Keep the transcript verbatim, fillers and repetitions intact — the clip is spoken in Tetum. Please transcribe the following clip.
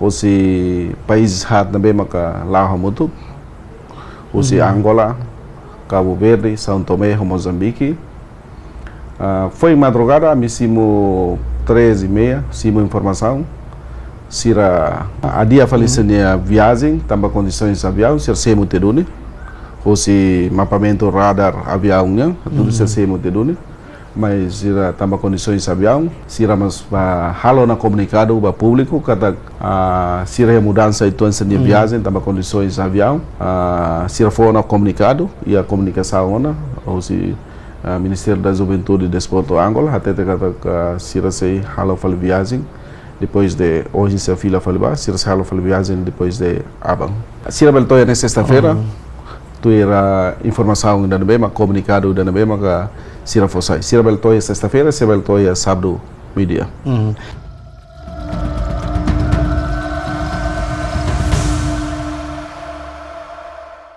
husi país haat ne'ebé maka la'o hamutuk, husi Angola, Cabo Verde, São Tomé ho Mozambique. Ah, foin madrugada, ami simu três e meia, simu informasaun. Sira adia fali sira-nia viajen, tanba kondisoens aviaun, sira semo tiha duni. Husi mapamentu radar aviaun nian, tudu sira semo tiha duni. Mas sira tanba kondisoens aviaun, sira mós ba halo ona komunikadu ba públiku katak, ah, sira iha mudansa uitoan sira-nia viajen tanba kondisoens aviaun. Ah, sira fó ona komunikadu, iha komunikasaun ona, husi, ah, Ministériu da Juventude e Desportu Angola, hatete katak, ah, sira sei halo fali viajen depois de, ohin sira fila fali ba, sira sei halo fali viajen depois de aban. Sira bele to'o iha ne'e sesta-feira, tuir informasaun ida ne'ebé mak, komunikadu ida ne'ebé maka sira fó sai. Sira bele to'o iha sesta-feira, sira bele to'o iha sábadu meiudia. Mhm.